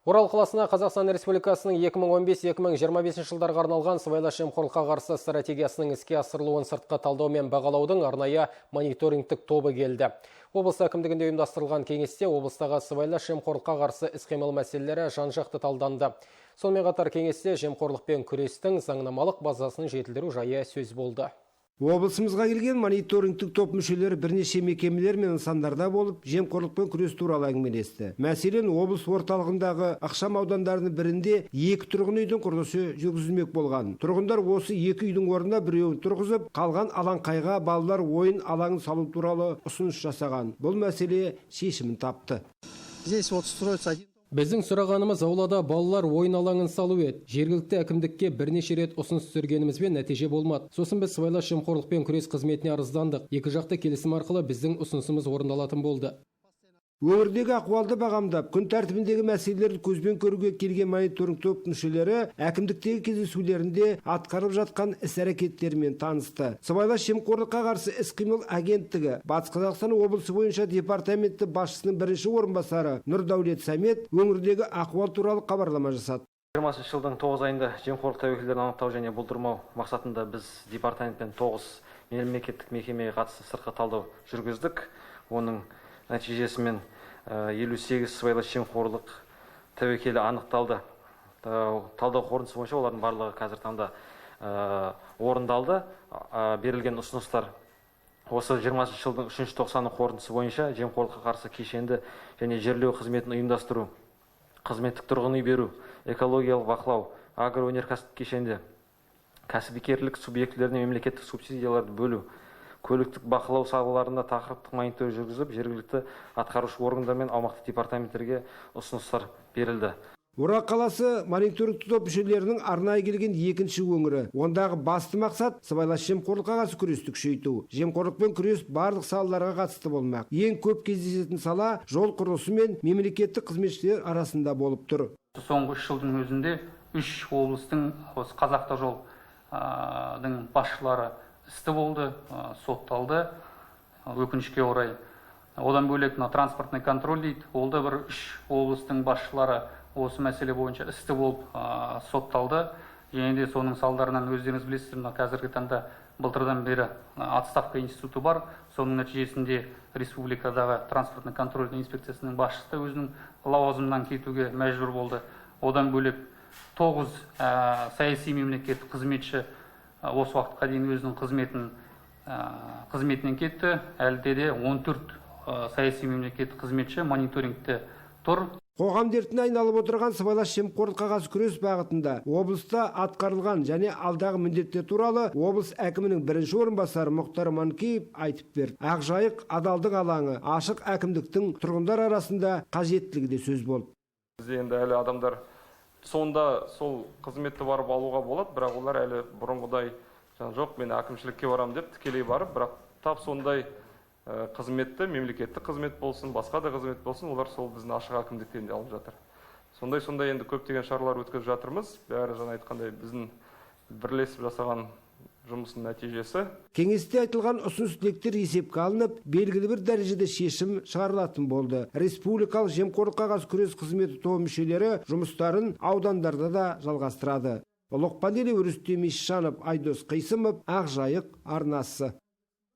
Орал қаласына Қазақстан Республикасының 2015-2025 жылдарға арналған сыбайлас жемқорлыққа қарсы стратегиясының іске асырылуын сыртқы талдау мен бағалаудың арнайы мониторингтік тобы келді. Облыс әкімдігінде ұйымдастырылған кеңесте облыстағы сыбайлас жемқорлыққа қарсы іс-қимыл мәселелері жан-жақты талданды. Сонымен қатар кеңесте жемқорлықпен күрестің заңнамалық базасын жетілдіру жайы сөз болды. Облысымызға келген мониторингтік топ мүшелері бірнеше мекемелер мен нысандарда болып, жемқорлықпен күрес туралы әңгімелесті. Мәселен, облыс орталығындағы ықшам аудандарының бірінде екі тұрғын үйдің құрылысы жүргізілмек болған. Тұрғындар осы екі үйдің орнына біреуін тұрғызып, қалған алаңқайға балалар ойын алаңын салу туралы ұсыныс жасаған. Бұл мәселе шешімін тапты. Здесь вот строится один. Біздің сұрағанымыз аулада балалар ойын алаңын салу еді. Жергілікті әкімдікке бірнеше рет ұсыныс түсіргенімізбен, нәтиже болмады. Сосын біз сыбайлас жемқорлықпен күрес қызметіне арыздандық. Екі жақты келісім арқылы біздің ұсынысымыз орындалатын болды. Өңірдегі ахуалды бағамдап, күн тәртібіндегі мәселелерді көзбен көруге келген мониторинг топ мүшелері әкімдіктегі кездесулерінде атқарылып жатқан іс-әрекеттермен танысты. Сыбайлас жемқорлыққа қарсы іс-қимыл агенттігі Батыс Қазақстан облысы бойынша департаменті басшысының бірінші орынбасары Нұрдәулет Сәмет өңірдегі ахуал туралы хабарлама жасады. 20-жылдың 9 айында жемқорлық тәуекелдерін анықтау және болдырмау мақсатында біз департаментпен тоғыз мемлекеттік мекемеге қатысты сыртқы талдау жүргіздік. Оның нәтижесімен 58 сыбайлас жемқорлық тәуекелі анықталды. Талдау қорытындысы бойынша олардың барлығы қазіргі таңда орындалды. Берілген ұсыныстар осы 20-жылдың үшінші тоқсаны қорытындысы бойынша жемқорлыққа қарсы кешенді және жерлеу қызметін ұйымдастыру, қызметтік тұрғын үй беру, экологиялық бақылау, агроөнеркәсіптік кешенде кәсіпкерлік субъектілеріне мемлекеттік субсидияларды бөлу, көліктік бақылау салаларында тақырыптық мониторинг жүргізіп, жергілікті атқарушы органдар мен аумақтық департаменттерге ұсыныстар берілді. Орал қаласы мониторингтік топ мүшелерінің арнайы келген екінші өңірі. Ондағы басты мақсат – сыбайлас жемқорлыққа қарсы күресті күшейту. Жемқорлықпен күрес барлық салаларға қатысты болмақ. Ең көп кездесетін сала жол құрылысы мен мемлекеттік қызметшілер арасында болып тұр. Соңғы 3 жылдың өзінде үш облыстың, осы «Қазавтожолдың» басшылары істі болды, сотталды, өкінішке орай. Одан бөлек, мына транспортный контроль дейді, ол да бір үш облыстың басшылары осы мәселе бойынша істі болып, сотталды. Және де соның салдарынан, өздеріңіз білесіздер, мына қазіргі таңда былтырдан бері отставка институты бар. Соның нәтижесінде республикадағы транспортный контроль инспекциясының басшысы да өзінің лауазымынан кетуге мәжбүр болды. Одан бөлек, тоғыз саяси мемлекеттік қызметші осы уақытқа дейін өзінің қызметінен кетті. Әлде де 14 саяси мемлекеттік қызметші мониторингте тұр. Қоғам дертіне айналып отырған сыбайлас жемқорлыққа қарсы күрес бағытында облыста атқарылған және алдағы міндеттер туралы облыс әкімінің бірінші орынбасары Мұхтар Манкеев айтып берді. Ақжайық адалдық алаңы, ашық әкімдіктің тұрғындар арасында қажеттілігі де сөз болды. Бізде енді әлі адамдар сонда сол қызметті барып алуға болады, бірақ олар әлі бұрынғыдай жаңа жоқ, мен әкімшілікке барамын деп тікелей барып, бірақ тап сондай қызметті, мемлекеттік қызмет болсын, басқа да қызмет болсын, олар сол біздің ашық әкімдіктен де алып жатыр. Сондай енді көптеген шаралар өткізіп жатырмыз. Бәрі жаңа айтқандай, біздің бірлесіп жасаған жұмыстың нәтижесі. Кеңесте айтылған ұсыныс тілектер есепке алынып, белгілі бір дәрежеде шешім шығарылатын болды. Республикалық жемқорлыққа қарсы күрес қызметі тобы мүшелері жұмыстарын аудандарда да жалғастырады. Ұлықпан Рүстем Ишанов, Айдос Қисымов, Ақжайық арнасы.